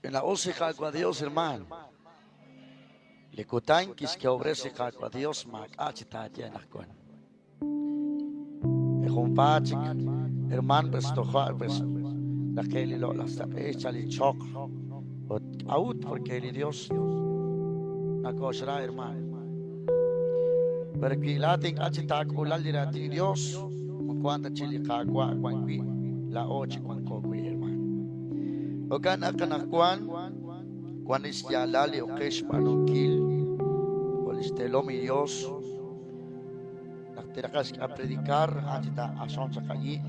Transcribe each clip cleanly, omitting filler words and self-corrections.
Ch'ina'us li Qaawa' Dios, hermano. Li kutan kixkawob'resi li Qaawa' Dios maak'a' chi taaye anaqwan. Li junpaat chik, hermano, pues toja' pues raqe' li loq'laj saq'e xchal li choql. Ut k'a'ut? Porque li Dios nakooxra, hermano. Pero wi laa'at ink'a' chi taak'ulal li raatin li Dios, moko wan ta chi li Qaawa' wan wi', laa'o chi wanko wi', hermano. Jo'kan naq anaqwan wan lix yaalal li oqej xb'aanunkil jo' lix teelom li Dios naq teraqal xk'a predicar a'an chi taaq'axonq chaq ayi'.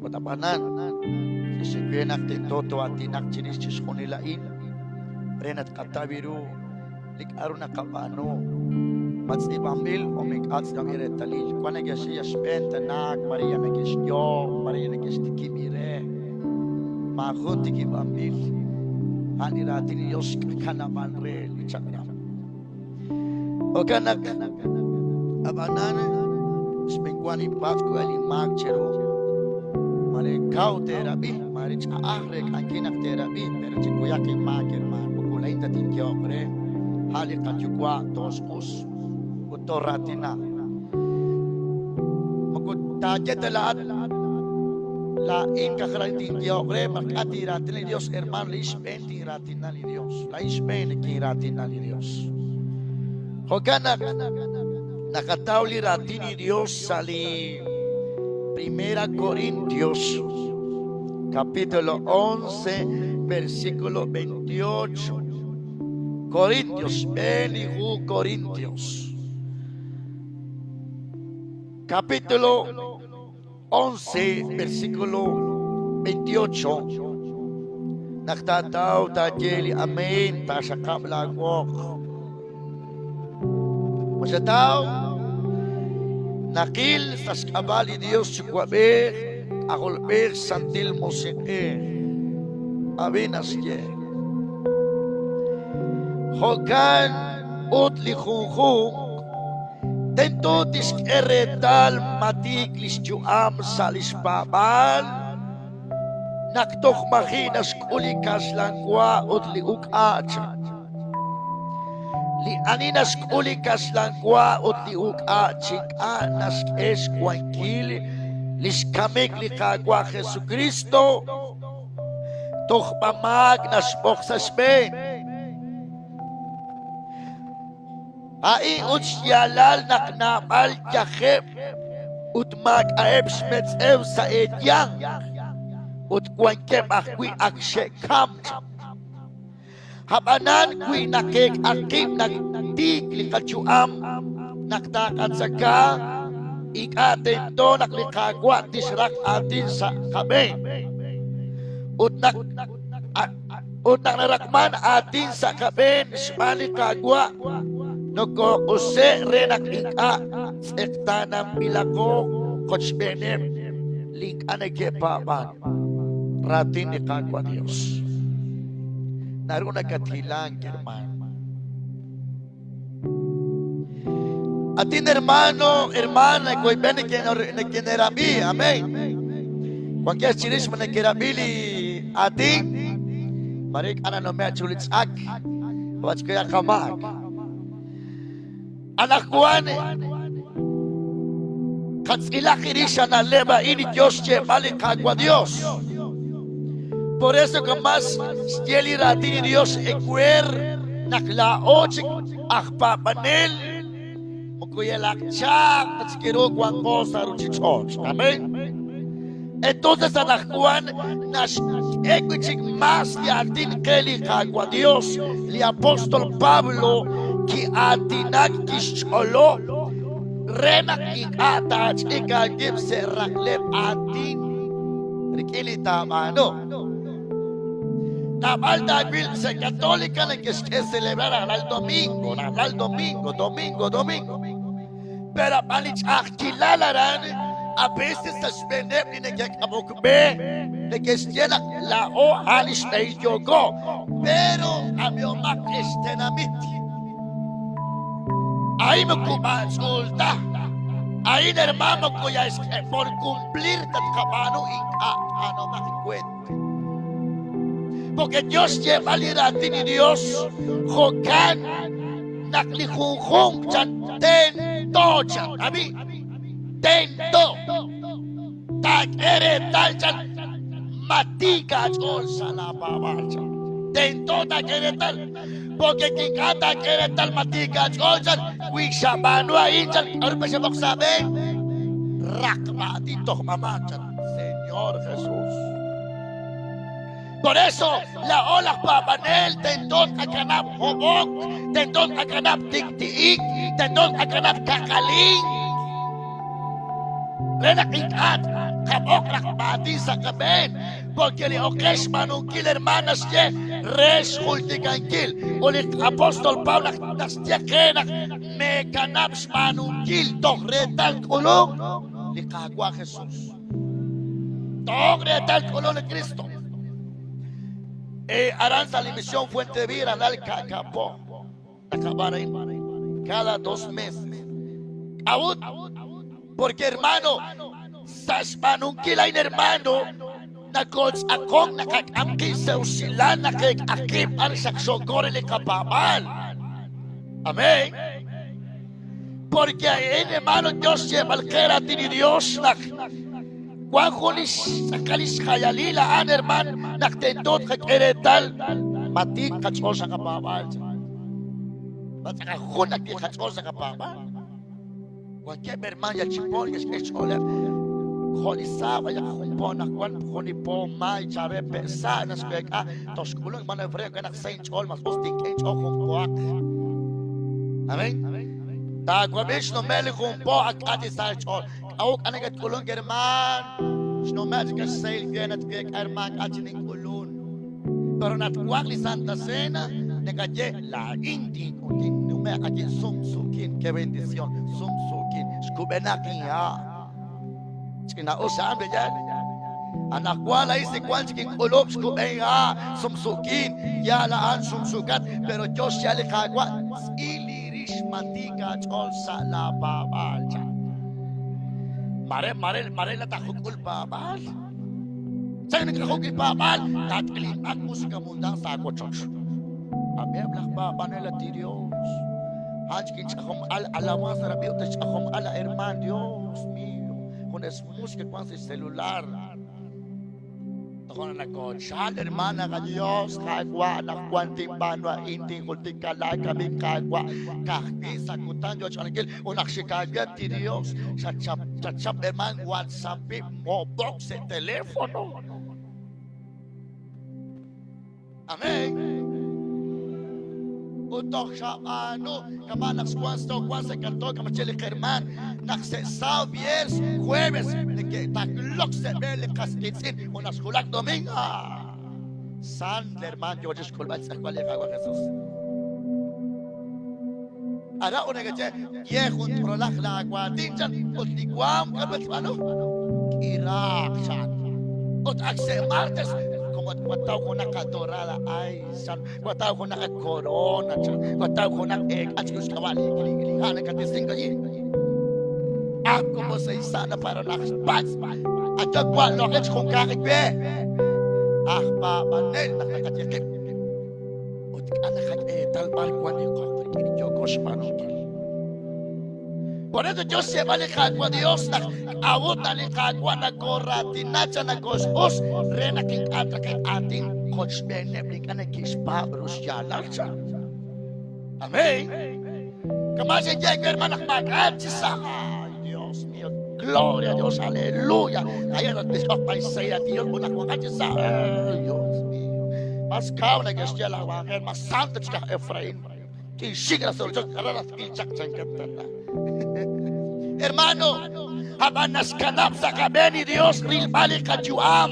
Ut ab'anan, xe'xye naq tento too'aatinaq chirix chixjunil a'in re naq tqataw ru li k'a'ru naqab'aanu, ma tz'iib'anb'il o ma ink'a' tz'iib'anb'il reetalil. Wan neke'xye yal xb'een tanaak, mare yal neke'xyoob', mare yal neke'xtikib' li re. Maajun tikib'anb'il. A'an li raatin li Dios xkanab'an re li chaq'rab'. Jo'kan naq, ab'anan, xb'eenwa ninpatz' wi li maak cheru. Mare kaw teerab'i, mare ch'a'aj reek'ankil naq teerab'i, pero chikuyaq inmaak, hermano, moko laa'in ta tinyehoq re, a' li qaYuwa' tooxq'us ut tooraatina. Moko taaye ta laa'at, laa'in kajral tinyehoq re, ma k'a' tinraatina li Dios, hermano, laa'in xb'een tinraatina li Dios. Laa'in xb'een li kinraatina li Dios. Jo'kan naq naqataw li raatin li Dios sa' li Primera Corintios, capítulo 11, versículo 28. Corintios, xb'een li hu Corintios. Capítulo 11, versículo 28. Naq taataw taaye li amén, taaxaqab' laawoq. Maxataw, naqil sa' xk'ab'a' li Dios Yuwa'b'ej, K'ajolb'ej, Santil Musiq'ej. Ab'i naxye. Jo'kan ut li junjunq tento tixk'e reetal ma tiik li xyu'am sa' li xpaab'aal naq toj maji' naxk'ul li kaxlan wa ut li uk'a' chan. Li ani naxk'ul li kaxlan wa ut li uk'a' chi ink'a' naxk'e xwankil li xkamik li Qaawa' Jesukristo, tojb'amaak naxb'oq sa' xb'een. A'in ut xyaalal naq naab'al yajeb' ut maak'a'eb' xmetz'ew sa' eeyanq, ut wankeb' ajwi' ak xe'kamk. Ab'anan wi naqeek'a qib' naq tiik li qayu'am naq taaqatzaka, ink'a' tento naq li Qaawa' tixraq aatin sa' qab'een. Ut naq ut naq naraqman aatin sa' qab'een xb'aan li Qaawa', nokooq'use' re naq ink'a' tz'eqtaananb'ilaqo qochb'eeneb' li ink'a' neke'paab'an. Raatin li Qaawa' Dios. Naru nakathilank, hermano. Atin hermano, hermana, koyb'en nekenerab'i, amén. Wankeb' chirix ma nekerab'i li aatin, mare ink'a' nanumea chu li tz'ak, wachkuya qamaak. Anaqwan qatz'ilaq rix a na'leb' a'in li yo xyeeb'al li Qaawa' Dios. Por eso que más xye li raatin li Dios ewer naq laa'o chik aj paab'anel moko yalaq chaq ta chik ru wanqo sa' ruuchich'och'. Amén. Entonces anaqwan naxk'e wi' chik más li aatin qe li Qaawa' Dios. Li apóstol Pablo ki'aatinak kixch'olob' re naq ink'a' taach'ik aawib' sa' raqleb' aatin rik'in li taab'aanu. Naab'al taawil sa' Católica neke'xk'e celebrar rajlal domingo, rajlal domingo, domingo, domingo. Pero ab'an li ch'a'ajkilal aran a veces sa' xb'eeneb' li neke'k'amok b'e neke'xye naq laa'o a' li xb'ehil yooko, pero ab'ihomaq ex tenamit. A'in moko b'atz'uul ta. A'in hermano moko yal por cumplir ta tqab'aanu ink'a' b'aanomaq weent. Porque Dios xyeeb'al li raatin li Dios jo'kan naq li junjunq chan tento chan ab'i tento taak'e reetal chan ma tiik aach'ool sa' laapaab'aal chan tento taak'e reetal porque ink'a' taak'e reetal ma tiik aach'ool chan wi xab'aanu a'in chan k'aru pe xab'oq sa' b'een raqb'aatin toj mama chan Señor Jesús. Por eso, la ola pabanel tento akanab hobok, tento akanab tiktiik, tento akanab kakalin. Rena ikat, kabok rakbati sa kaben, porque li okesh manunkil hermanas ye res jultikankil. Uli apóstol Pablo nas ye kenak me kanab shmanunkil tohretal kulung li kagwa Jesús. Tohretal kulung de Cristo. Aranza la misión Fuente de Vida, Anal Cacapo. Acabar ahí cada 2 meses. Aún, porque hermano, sasmanunkil ay hermano, nakots akong nakakamki sa usilan, nakakakip ang saksokore li kapamal. Amén. Porque ahí, hermano, Dios lleva el que era ti Dios, nak. Juan Julis, sakalis hayalila, an hermano, naktentot kakeretal, matik kachosa kapabal. Matakajuna que kachosa kapabal. Cualquier hermano ya chipol, que es chole. Jolisaba ya jumpona, Juan jonipo, may, chare, pesa, naspeka, toskulong, hermano hebreo, que nak saint chol, mas ustin, que chojo, Amén. Taguabish no mele jumpo, akati sa chol. Auk anagat kulong hermano. No magic sail vienet que hermano achinin kulun. Pero natwag li Santa Cena, nekaye la inti kutin nume akin sumsukin, qué bendición, sumsukin, skubenakin ya. China usa ambe ya. Anakwala isi kwanchikin kulub skuben ya, sumsukin, ya la an sumsukat, pero yo se alejagua, ilirish matika cholsa la babalcha. Mare, mare, mare la tajukul babal. Sabi ng kakukil babal, tatlimak música mundang sa kochoch. Amém lach babanela ti Dios. Hanchkin chahom al alabanza rabi utech chahom ala hermano Dios mío. Con es música cuando el celular. Tokona na ko, chal hermana ka Dios, kagwa na kwanting banwa inting kulting kalay kami kagwa. Kahki sakutan Dios anakil unakshikagat ti Dios. Sa chap chap hermano WhatsApp mo box el teléfono. Amén. Utok shabano, kamanak squansto, kwanse kanto, kamacheli Germán, nakse sao viernes, jueves, de que taklok se vele kaskitzin, unas kulak domingo. San hermano, yo just kulbat sa kwali kagwa Jesús. Ara una que che, ye junto la la guatinchan, utiguam, kalbat Irak chan. Ut akse martes. Guatao con una dorada, ay, san, guatao con una corona, guatao con una achus cabali, gili, que allí. Ah, como se sana para las paz. Allá cual lo hecho con carpe. Ah, pa, manel, la calle. Tal mal cuando yo Por eso yo se vale a Dios, abuta le na corratinacha na cos rena king atra king atin coach beneblik anakis pabros ya lalcha. Amén. Kamase llega hermana Ay, Dios mío, gloria a Dios, aleluya. Ahí no te paisea Dios una Ay, Dios mío. Más cabra que esté la mujer, más santo que Efraín. Que sigue la solución, Hermano, Habanas kanap sa kabeni Dios rilbali kajuam.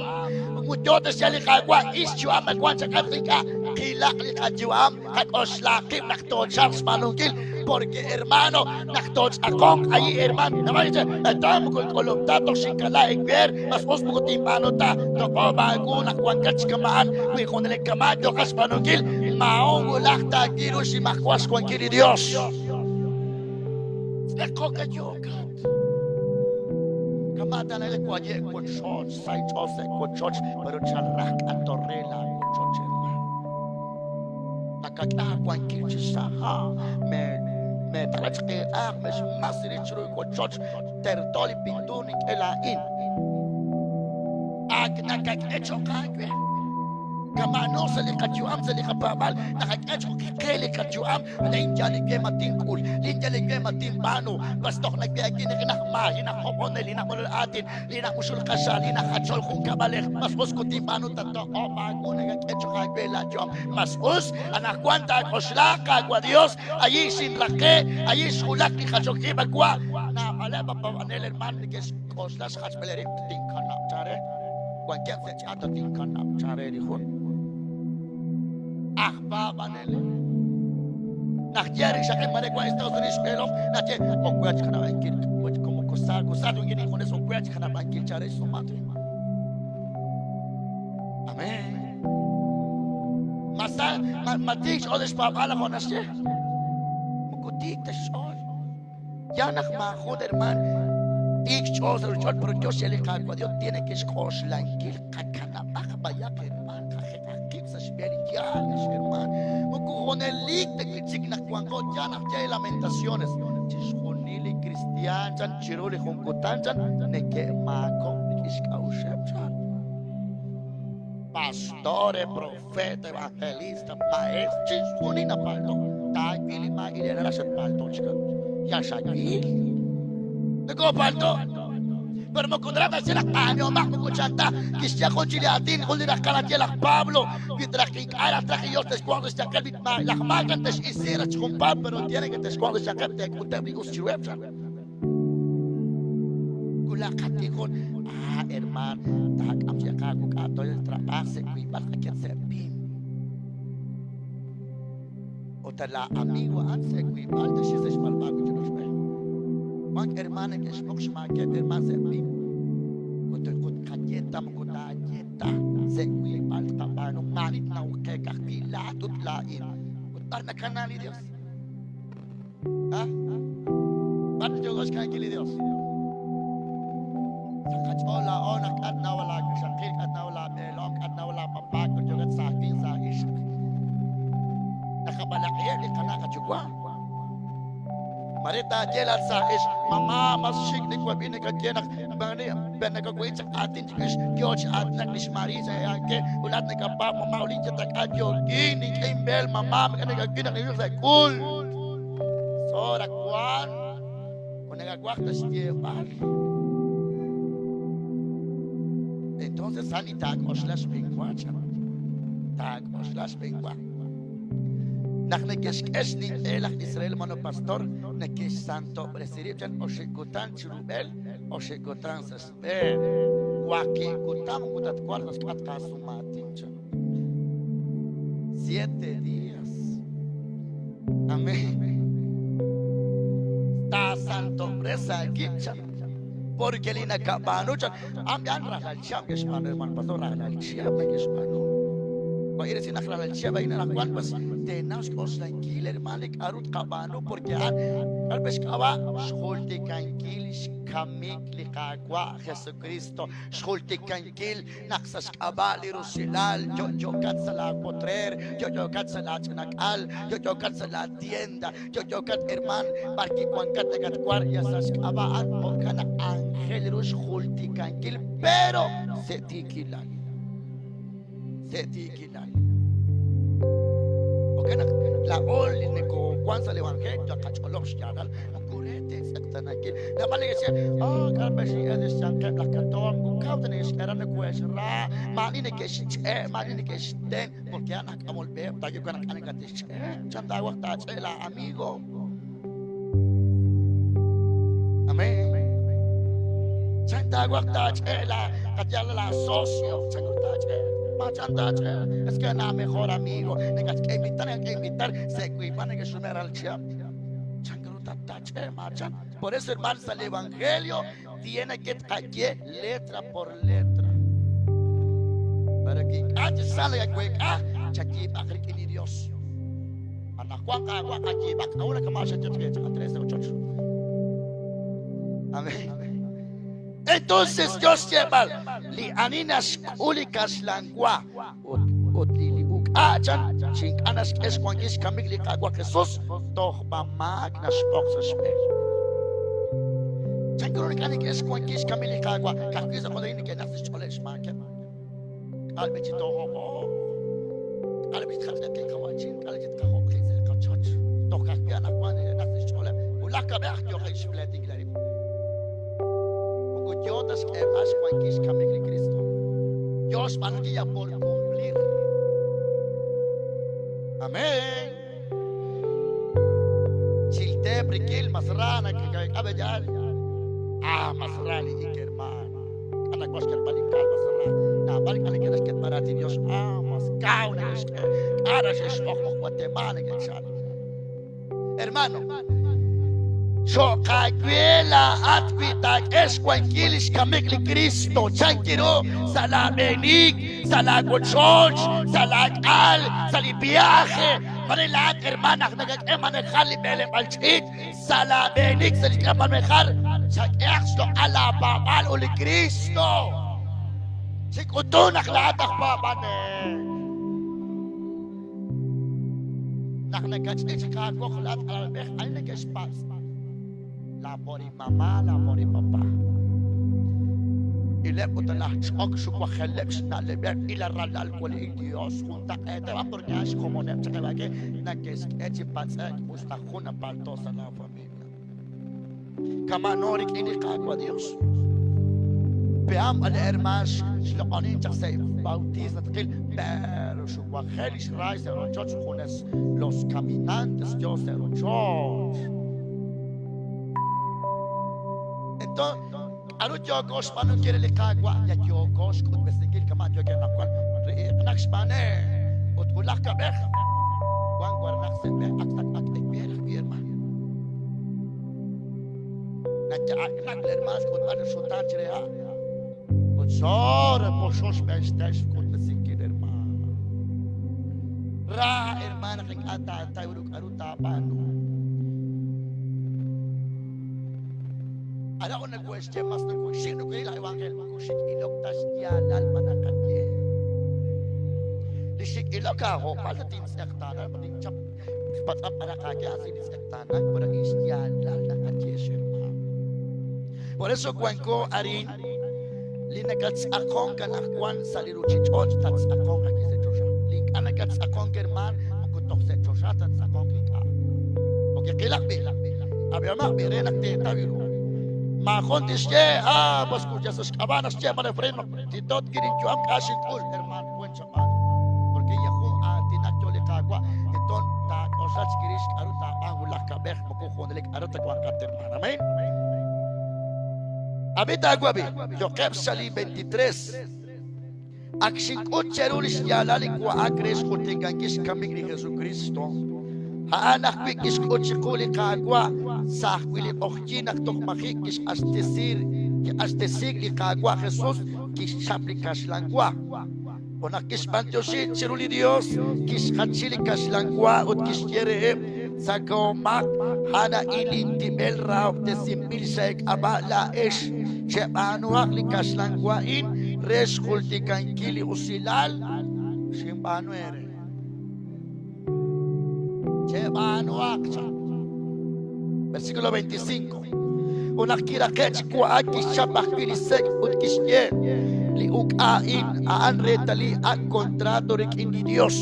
Mujote siya li kagwa isjuam magwancha katrika kilak li kajuam kakoslakip naktochar manungkil porque hermano naktoch akong ay hermano naman dice atamo kol kolumta to sinkala ikber mas os mo timpano ta toko bago nakwangkach kamaan wi konele kamayo kas manungkil maong ulak ta giru si makwas kwankili Dios. Eko kayokat. Kamata na le kwaye kochoch, sai chose kochoch, pero chalrak atorrela kochoch. ha', me meetaqla chaq ee'aaq, mexmas rix chiru li wochoch, terto li pintuur nink'e laa'in. Ak nakak'e cho'q aawe. Kama'ano sa' li qayu'am, sa' li qapaab'aal, naqak'e cho'q qe li qayu'am. Lin yal li we ma tink'ul, lin yal li we ma tinb'aanu. Pas toj nawe'aki naq maaji naq hob'onel, li naq molol aatin, li naq muxul qaxa, li naq jachol junkab'alej. Mas us kut tinb'aanu ta toq'ob' aawu nakak'e cho'q aawe laayu'am. Mas us anaqwan taak'oxlaaq Qaawa' Dios, allí xinraqe', allí xwulak li jachok ib' awa'. Naab'aleb' aj paab'anel hermaan neke'xk'oxla xjachb'al rib' tinkanab' chare. Wankeb' sa' ch'aat tinkanab' chare li jun. Aj paab'anel. Naq ye rixaqil mare wan Estados Unidos xb'eelom, naxye okwech xkanab'ankil, como kusal, kusal wik'in injunes okwech xkanab'ankil chare xsumat. Amén. Masa, ma tiik xch'ool xpaab'aal jo' naxye. Moko tiik ta xch'ool. Ya naq maajun hermaan tiik xch'ool sa' ruuchich'och', pero yo xye li Qaawa' Dios tiene que xk'oxlankil qakanab'aq b'ayaq hermaan, qaje'aq qib' sa' xb'een li yaal, ex hermaan. Moko junelik ta chik naq wanqo ya naq ye Lamentaciones. Chixjunil li kristiaan chan chiru li jun kutan chan neke'maakob'k rik'in xk'a'uxeb' chan. Pastores, profeta, evangelista, maestro, chixjunil napalto. Taawil li maa'ilelal xatpalto chikan. Ya xawil. Nakopalto. Pero moko naraj ta xye naq b'aanuhomaq moko chan ta. Kixye jun chi li aatin, jun li raqal naxye laj Pablo, wi traj ink'a' raj traj li Dios texwanq sa' xyanqeb' li laj maak raj tex'isi raj chi junpaat, pero tiene que texwanq sa' xyanqeb' teek'uteb' li us chiruheb' chan. Wulaqat jun, ah, hermaan, taak'am chi qaawu k'a' el trabajo sa' wiib'al qak'e sa' pim. Ut la amigo a'an sa' wiib'al taxi sa' xb'alb'a wi' chiru xb'e. Wank hermaan neke'xmuq xmaakeb' hermaan sa' pim. Ut ut qaye ta moko taaye ta sa' wiib'al tqab'aanu maani tnaw qe ka'ajwi' laa'at ut laa'in. Ut b'ar nakana li Dios? Ah? B'ar yooko xkanankil li Dios? Sa' qach'ool laa'o naq k'a' tnaw laawixaqil, k'a' tnaw laab'eelom, k'a' tnaw laapapá, ut yookat sa' winq sa' ixq. Naqab'alaq'iheb' li qana' qayuwa'. Mare taaye laat sa' ixq, mamá, mas xik' niwab'i nakaye naq mani pe nakaw'i chaq aatin chirix yo chi aatinak lix Maria sa' eeyanke ut laat nakapaab' mamá ut linye tak'a yookin nink'e inb'eel mamá mak'a nakawil naq ninru sa' k'ul. Sora wan ut nakawaj ta xyeeb'al. Entonces ani taak'oxla xb'eenwa chan. Taak'oxla xb'eenwa. Naq neke'xk'e xninq'e laj Israel hermano pastor, neke'xsantob'resi rib' chan oxib' kutan chirub'el, oxib' kutan sa' xb'een. Waqib' kutan moko tatwanq sa' xk'atq aasumaatin chan. 7 días. Amén. Taasantob'resi aawib' chan. Porque li nakab'aanu chan, am yan rajlal chihab' ke'xb'aanu hermano pastor, rajlal chihab' neke'xb'aanu. Wa'iresi naq rajlal chihab' a'in anaqwan pues teenaw xk'oxlankil hermano li k'a'ru tqab'aanu porque a'an k'a'ru xk'ab'a' xjultikankil xkamik li Qaawa' Jesucristo, xjultikankil naq sa' xk'ab'a' li rusilal yo'yo'kat sa' laapotreer, yo'yo'kat sa' laach'inak'al, yo'yo'kat sa' laatienda, yo'yo'kat hermaan b'arwi' wankat nakatwar ya sa' xk'ab'a' a'an jo'kan naq aajel ru xjultikankil pero sa' tiikilal. Sa' tiikilal. Jo'kan naq laa'o li nokowank sa' li evangelio qach'olob' xyaalal moko re teetz'eqtaanankil. Naab'al neke'xye, ah, k'a'ru pe xin'el sa' xyanqeb' laj katoom, moko kaw ta neke'xk'e ra nokohe'xra, maa'ani neke'xch'e', maa'ani neke'xten, porque a'an aj k'amol b'eheb' taaye wan naq ani nakatixch'e', chan taawaj taach'e' laa amigo. Amén. Chan taawaj taach'e' la qatyal la socio, chan taach'e', ma chan taach'e', es que na mejor amigo, nakatxk'e invitar, nakatxk'e invitar, sa' wiib'al neke'xsume ral chihab'. Chan k'aru taach'e' ma chan. Por eso, hermanos, al evangelio tiene que tqaye letra por letra. Para que ink'a' chisal kaweek'a, chayiib'aq rik'in li Dios. Anaqwan qaawa' qayiib'aq ahora kama xaye chaq 13 ochoch. Amén. Entonces Dios xyeeb'al li ani naxk'ul li kaxlanwa ut li uk'a chan chi ink'a' naxk'e xwankil xkamik li Qaawa' Jesus tojb'a maak naxb'oq sa' xb'een. Chan ru ink'a' nek'e xwankil xkamik li Qaawa' ka'ajwi' sa' jolomil neke'naq sa' xch'ooleb' xmaakeb'. K'alb'e chi tojo'o, k'alb'e chi tqatz'eqi qawa'chin, k'alb'e chi tqajo'qi sa' li qachoch. Toj ka'ajwi' anaqwan neke'naq sa' xch'ooleb' wulaj kab'ej aj yooqeb' xpleetinkil rib'. Moko yoo ta xk'eeb'al xwankil xkamik li Kristo. Yoo xb'aanunkil ya por cumplir. Amén. Chiltep rikil mas ra nakik'ab'e yal. Ah, mas ra li ik hermano. K'anak wax ketb'al inkal mas ra. Naab'al k'anak kenax ketb'al raatin Dios. Ah, mas kaw nakexk'e. K'ara xexb'oq moj Guatemala kechal. Hermano, cho'q aawe laa'at wi taak'e xwankil li xkamik li Kristo, chan kiru sa' laab'eenik, sa' laawochoch, sa' laak'al, sa' li viaje, mare laa'at hermana naq nakak'e manejar li b'eleb'aal ch'iich', sa' laab'eenik, sa' li k'e manejar, chak'ehaq xloq'al laapaab'aal ut li Kristo. Chik'utu naq laa'at aj paab'anel. Naq nakach'ik chi qaawoq laa'at alalb'ej, ani neke'xpatz'? La por mamá, la por papá. Ileb' ut laj ch'ok xuwajeleb' xna'leb'eb' ila ralal wali Dios juntaq'eeteb' porque a'an xkomoneb' chaq eb' a'ke nake'xk'e chi patz'e'k usta jun apalto sa' la familia. Kama'no rik'in li Qaawa' Dios. Pe'am b'al hermaan xloq'onin chaq sa' bautismo tqil, pero xuwajel li xray sa' rochoch junes los caminantes yo sa' rochoch. Entonces, k'aru yooko xb'aanunkil re li Qaawa'? Ya yooko xk'utb'esinkil kama' yookeb' naq wan riiqnaq xb'aane ut wulaj kab'ej wan warnaq sa' b'e ak ak ak ekb'eer ajwi' hermaan. Naya'aknak li hermaan xk'utb'al li xutaan chire ha'. Ut soore poxo xb'een xtel xk'utb'esinkil hermaan. Ra hermaan naq ink'a' taataw ru k'aru taab'aanu. Ara una cuestión más no kuxik no la evangelio kuxik ilok ta xyaalal manaqaye. Li xik ilok aho falta tintz'eqtaana tinchap xpatz'ap araqake así tintz'eqtaana pero ixyaalal naqaye hermano. Por eso wanko arin li nakatz'aqon kanaqwan sa' li ruchich'och' tatz'aqon aquí sa' choxa. Li ink'a' nakatz'aqon hermano moko toj sa' choxa tatz'aqon ink'a'. Porque qilaq bi ab'emaq bi re naq teetaw ru. Maajon tixye ah pues kuya sa xk'ab'a naxye man Efraín titot kirinyu'am k'a xink'ul hermano wen chab'an. Porque ella jun aatinak yo li Qaawa' enton taak'oxla chirix k'aru taab'an wulaj kab'ej moko junelik k'aru tawanqat hermano. Amén. Ab'i tawabi, yoqeb' sa' li 23. Ak xink'ut cheru li xyaalal li wa'ak re xjultikankil xkamik li Jesucristo. A'an ajwi' kixk'ut chiqu li Qaawa' sa' ajwi' li q'oqyink naq toj maji' kiq'axtesiik li Qaawa' Jesus kixchap li kaxlan wa. Ut naq kixb'antioxi chiru li Dios kixjachi li kaxlan wa ut kixye reheb' tzakomaq a'an a'in lintib'el rahob'tesinb'il sa' eek'ab'a' laa'ex cheb'aanuhaq li kaxlan wa a'in re xjultikankil li usilal xinb'aanu eere. Cheb'aanuhaq chaq. Versículo 25. Ut naq kiraqe' chi wa'ak kixchap ajwi' li sek' ut kixye li uk'a a'in a'an reetali ak' contrato rik'in li Dios.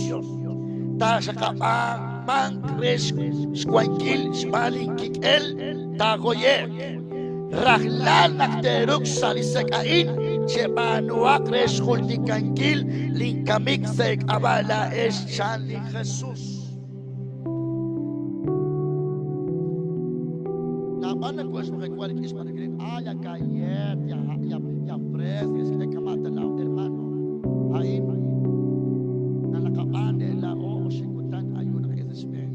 Taaxaqab'amanq re xwankil xb'aan linkik'el taajoye'q. Rajlal naq teeruk' sa' li sek' a'in cheb'aanuhaq re xjultikankil linkamik sa' eek'ab'a' laa'ex chan li Jesus. Naab'al naku'exmuqe'wa rik'in xb'aanunkil ah ya kayet ya ya ya fres xk'e kamata la hermano. A'in nalaqab'aan laa'o oxikutan ayuno ese xb'een.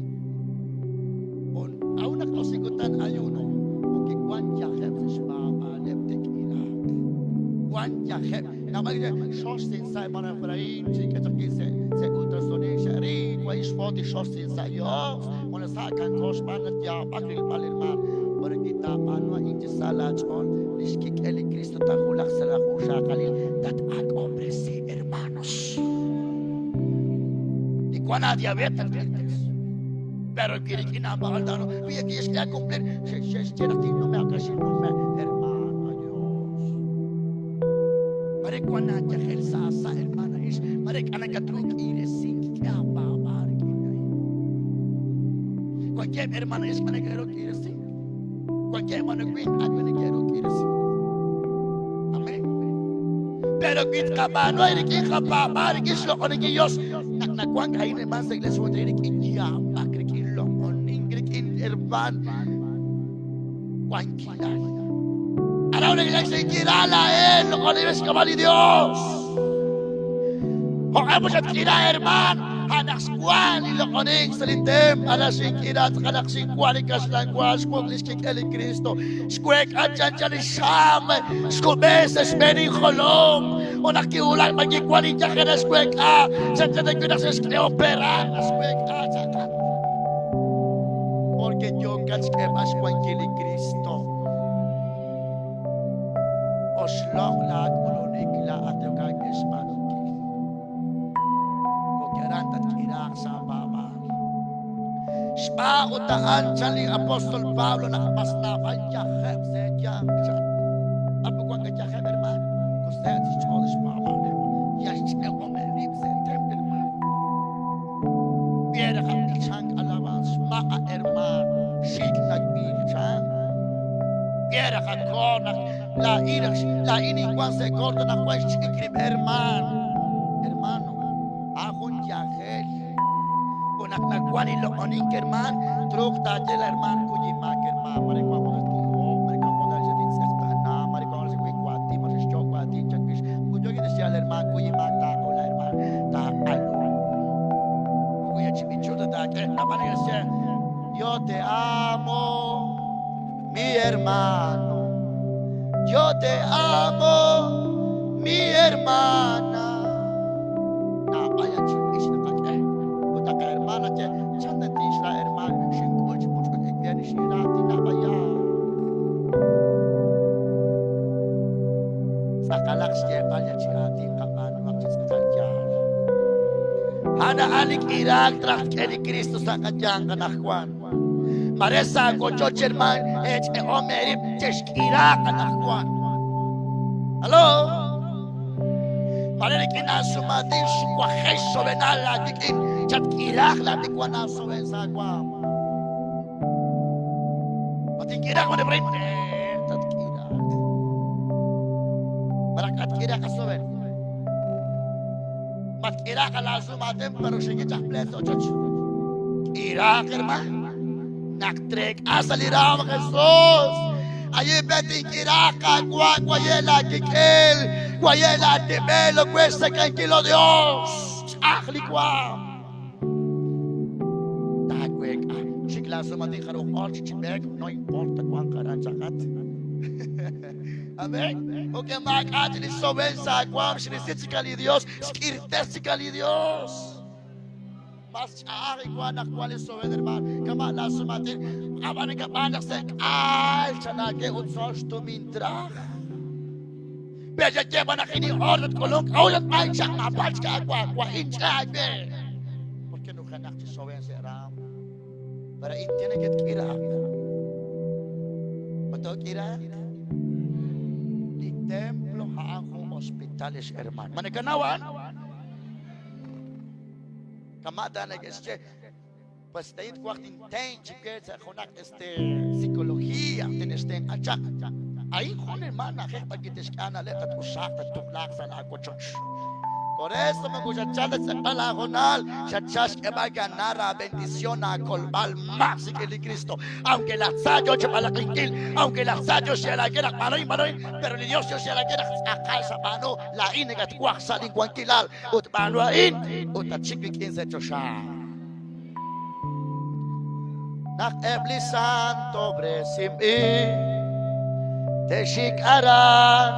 On aun naq oxikutan ayuno porque wan yajeb' sa' xpaab'aaleb' te'k'iraaq. Wan yajeb' naab'al xox sin sa' hermano Efraín chik'e chaq se ultrasonido xe'ri wa ix foto xox sin sa' Dios. Bueno, sa' kan kox b'an yaab'ak rilb'al hermano. Porque taab'aanu a'in chi sa laach'ool, li xkik'el li Kristo taajulaq sa' laajunxaqalil, tat-ak'ob'resi, hermanos. Li wank aadiabetes tatk'irtes. Pero wi rik'in aab'aqal taab'aanu, wi kixk'e cumplir, xe'xye naq tinnume'q ka xinnume', hermano, adiós. Mare wank aayajel sa' aasa', hermana ix, mare k'a nakatruuk k'iiresink, k'e aapaab'aal rik'in a'in. Wankeb' hermano ixq neke'ru k'iiresink. Wankeb' hermano winq ajwi' neke'ru k'iiresink. Amén. Pero wi tqab'aanu a'in rik'in qapaab'aal, rik'in xloq'oninkil Dios, naq nawank a'in hermano sa' iglesia, wan rik'in yaab'ak, rik'in loq'onink, rik'in hermano wankilal. Araw naglagsingkira laa'in, loq'oninb'il xk'ab'a' li Dios. Jo'q'e mux atk'ira, hermano, a'an naq xwank li loq'onink sa' li tem, aran xink'ira tz'aqal naq xinwa' li kaxlan wa, xwuk' li xkik'el li Kristo, xweek'a chanchan li xam, xkub'e sa' xb'een injolom, ut naq kiwulak ma kiwan inyajel xweek'a, chanchan tawi' naq xe'xk'e operar, xweek'a tz'aqal. Porque yookat xk'eeb'al xwankil li Kristo. Oxloq' laak'ulunik laa'at yookat xb'aanunkil. Porque aran tatk'iraaq sa' aapaab'aal. Xb'aan ut a'an chan li apóstol Pablo naq mas naab'al yajeb' sa' eeyanq chan. B'ar wank yajeb' hermano? Kuse' chi xch'ool xpaab'aaleb'. Yal xch'e'omeb' rib' sa' templo hermano. Viera b'ichank alabanza xmaqa hermano xik nakb'ichan. Viera qakor naq laa'in laa'in inwan sa' corto naq wan xch'ik rib' hermano. Hermano, a'an jun yajel. Ut naq nawan li loq'onink hermano, truuq taaye la hermano kuy inmaak hermano, mare wan jun tijok, mare wan jun xatintz'eqtaana, mare wan jun xwik waatin, mare xxok waatin chawix. Ut yook tixye al hermano kuy inmaak taaqola hermano, taaq'alu. Yo te amo, mi hermano. Yo te amo, mi hermana. Naab'al chi b'ich naqak'e. Ut aka hermana che chan tixra hermano xink'ul chi puch'ul ik'en xira tinab'aya. Tz'aqalaq xyeeb'al ya chi aatin qab'aanuhaq chi tz'aqal yaal. A'an a'an li k'iraak traj tk'e li Kristo sa' qayanq anaqwan. Mare sa' wochoch hermano, eech'e'om eerib' chexk'iraaq anaqwan. Aló? Mare rik'in aasumatin xuwajex sobenal laawik'in, chatk'iraaq laatikwan aasoben sa' aawaam. Matink'iraaq mare por ahí, tatk'iraaq. Malaj katk'iraaq asoben. Matk'iraaq laasumatin pero xinye chaq pleet sa' ochoch. K'iraaq hermano. Naq treek'a sa' li raam Jesús. Allí betink'iraaq Qaawa' waye' laakik'el, waye' laatib'el, we xsak'ankil, oh Dios. Ch'aj li waam. Taaweek'a. Xik laasumatin jaruj oor chi chib'eek, no importa wanq aran chaqat. Amén. Porque maak'a' chi li soben sa' aawaam, xrisi chik li Dios, xk'irtes chik li Dios. Mas ch'a'aj igual naq wan li soben hermano. Kama' laasumatin, ab'an kab'aan naq sek'al chanaake ut sol xtumin traj. Pero lleva naq ini or tat k'ulunk, awut ay chaq mapach ka awa, wa inch'aak be. Porque nujenaq chi soben sa' raam. Pero in tiene que tk'iraaq. Ma took'iraaq? Li templo a'an jun hospitales, hermano. Ma nakanaw a'an? Kama' ta neke'xye, pues tain twaj tinten chi we sa' junaq este psicología tine'xtenq'a chaq. A'in jun hermano na'ajej b'ar wi' tixk'e aana'leb' tat'usaaq tattuqlaaq sa' laawochoch. Por eso moko xatchal ta xtz'eqb'al aahoonal, xatchal xk'eeb'al ganar aabendición aakolb'al más rik'in li Cristo. Aunque laj tza yoo chi b'alaq'inkil, aunque laj tza yoo xyeelankil naq b'aanuhin, b'aanuhin, pero li Dios yoo xyeelankil naq tz'aqal xab'aanu, laa'in nakatwaj sa' linwankilal ut b'aanu a'in ut tatxik wik'in sa' choxa. Naq eb' li santob'resinb'il te'xik aran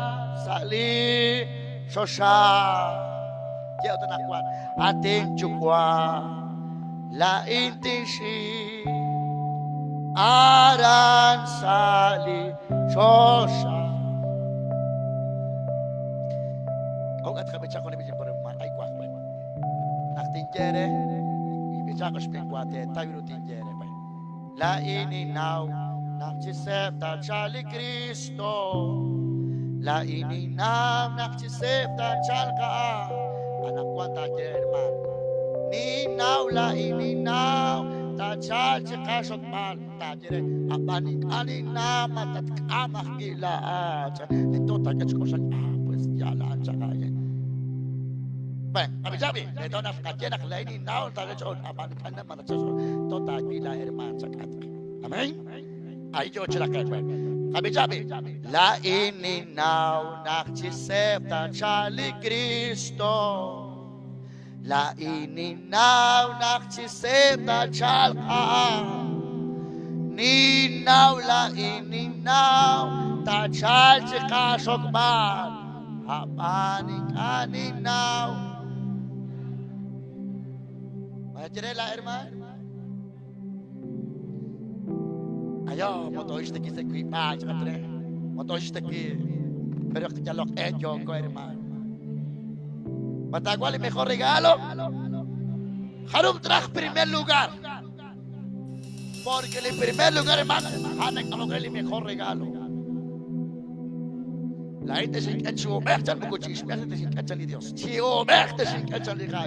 sa' li choxa. Ye ut anaqwan, at inyuwa', laa'in tinxik. Aran sa' li choxa. K'a'ut tqab'icha jun li b'ich por ay waj naq tinye re b'ichaq xb'een wa teetaw ru tinye re. Laa'in ninnaw naq chi seeb' taachalq li Kristo. Laa'in ninnaw naq chi seeb' taachalq a'an. Anaqwan taaye, hermano. Ninnaw, laa'in ninnaw taachalq chi qaxokb'al. Taaye re, ab'an ink'a' ninnaw ma tatk'am ajwi' laa'at. Tento taak'e chi k'oxlak, ah, pues yaal a'an chaq aaye. Bueno, abichabi, tento naq tqaye naq laa'in ninnaw taak'e chi ab'an ink'a' ninnaw ma tatchalq. Tento taawil laa hermaan chak'atq. Amén. Ahí yo chi raqe'k. Abichabi, laa'in ninnaw naq chi seeb' taachalq li Kristo. Laa'in ninnaw naq chi seeb' taachalq a'an. Ninnaw, laa'in ninnaw taachalq chi qaxokb'al. Ab'an ink'a' ninnaw. Ma ye re la hermano? Ayo, motoixteki se kuipa, chakatre. Motoixteki. Pero ya lo he hecho, hermano. ¿Cuál el mejor regalo? Harum trajo primer lugar. Porque el primer lugar, hermano, como el mejor regalo. La gente se encacha, se Dios. Se encacha, Dios.